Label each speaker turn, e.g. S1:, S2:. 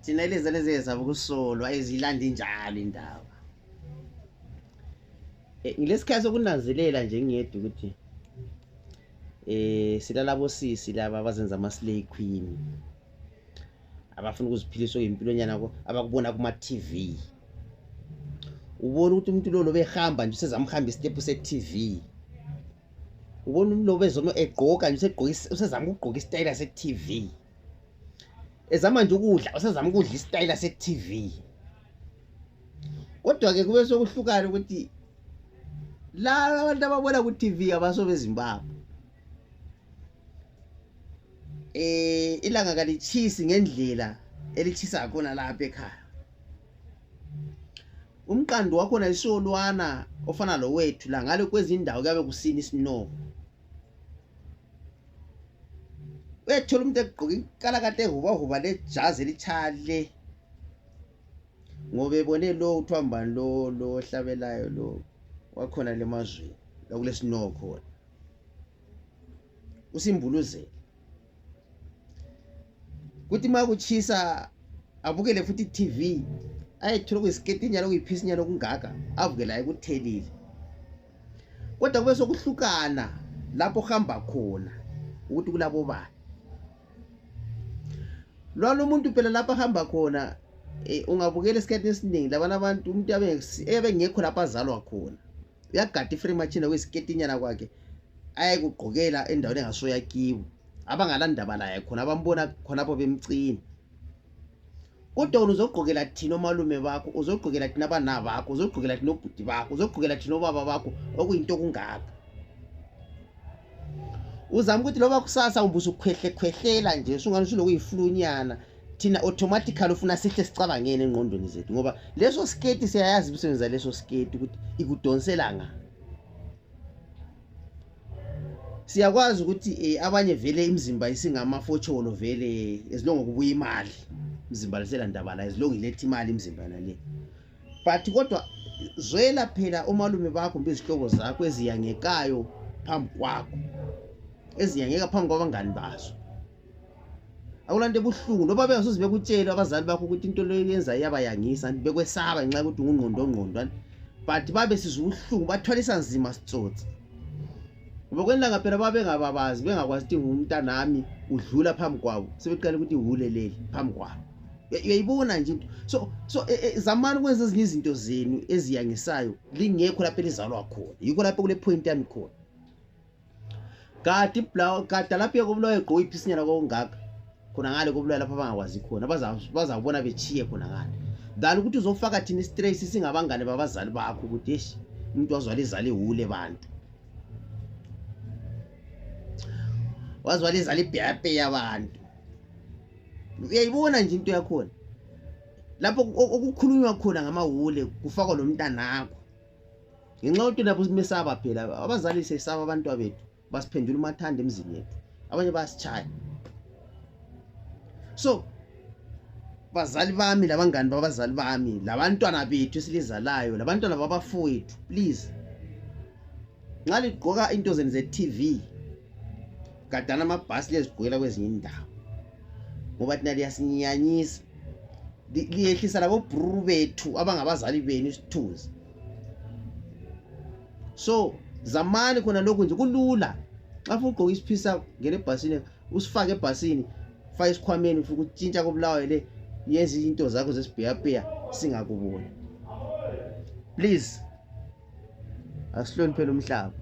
S1: thina lezi ezaba ukusolwa ezilanda njalo indaba. Ngilesikhathi sokunanzelela nje ngiyedwa ukuthi silalabo sisi laba abazenza ama slay queen abafuna ukuziphilisa impilonyana abakubona kuma TV. Ubona ukuthi umuntu lo behamba nje usezamhamba istep se TV. Ubona umuntu lo bezono egqoka nje usezama ukugqoka istyle se TV. Ezama nje ukudla usezama ukudla istyle se TV. Kodwa ke kube sokuhlukana ukuthi la abantu ababona ku TV abaso beZimbabwe. Ilanga kalichisi ngendlela elichisa khona lapha ekhaya. Umqando wakho na isolwana ofana lo wethu la ngale kwezindawo kuyabe kusini snow. Wethola umuntu egqoka ikalakate huba lejazi elichale. Ngoba ebone lo uthwamba lo hlabelayo lo wakhona lemazweni la kule snow khona. Usimbuluzela. Kuthi makuchisa abukele futhi TV ayithola kuyisketi nyalo kuyiphisi nyalo kungaka avukela ayikuthelile. Kodwa kube sokuhlukana lapho hamba khona ukuthi kulabo bani. Lo muntu phela lapha hamba khona ungabukela isikhathi esiningi labana abantu umuntu abengekho lapha azalwa khona. Uyagada iframe machine kwesiketi nyana kwakhe ayekugqokela endaweni engasoya kibo. Abangalandaba laye khona abambona khona apho bemcini. Kodwa uzogqokela thina omalume bakho, uzogqokela thina abana bakho, uzogqokela thina obhuti bakho, uzogqokela thina obaba bakho okuyinto kungaka. Uzama ukuthi loba kusasa umbuso khwehlela nje usungani usulokuyiflunyana thina automatically ufuna sihle sicabangene engqondweni zethu ngoba leso skate siyayazi ibisebenza leso skate ukuthi ikudonsela nga. Siyakwazi ukuthi abanye vele imizimba isingama fortune vele esilongo kubuya imali imizimba lesela ndaba la esilongo ilethe imali imizimba nale. But kodwa zwela phela omalume bakho bezihlobo zakho eziyangekayo phambi kwakho. Eziyangeka phambi kwabangani bazo. Akulante ebuhlungu noba bengasoze bekutshela abazali bakho ukuthi into le yenza iyabayangisa bekwesaba ngenxa ukuthi ungqondongqondwana. But babe sizwe ubuhlungu bathwalisa nzima sitsotsi. Ngoba kwenilanga phela babengababazi bengakwazi ukuthi ngumntanami udlula phambi kwabo sebeqala ukuthi uhulelele phambi kwabo. Uyayibona nje into. So zamani kwenza ezinye izinto zenu eziyangisayo lingekho lapho elizalwa khona. Yikho lapho kule point yami khona. Kati blow kata lapho ekubulawa egqoka iphisinyana kokungaka. Khona ngale kubulawa lapho abangakwazi khona bazabona bechiye khona ngale. Dala ukuthi uzofaka thina stress singabangane babazali bakho ukuthi eish umuntu wazwala izali hule bantu. Wazwala izali ibhyape yabantu. Uyayibona nje into yakhona. Lapho okukhulunywa khona ngamahule kufakwa lo mntanakho. Ngenxa ukuthi lapho simesaba phela abazali sesaba abantu abethu basiphendula umathanda emzini yethu. Abanye bayasichaya. So bazali bami labangani babazali bami labantwana bethu esilizalayo labantwana babafowethu please ngale gqoka into zenu ze TV gadana amabhasi lezigqwela kwezinye indawo ngoba thina liyasinyanyisa liyehlisa labo bru bethu abangabazali benu isithuzi. So zamani khona lokho nje kulula xa ufuna ugqoka isiphisa ngene ebhasini usifake ebhasini faka isikhwameni ufuna ukutshintsha kobulawa le yenza izinto zakho zesibheyapheya singakuboni. Please asihloniphele umhlaba.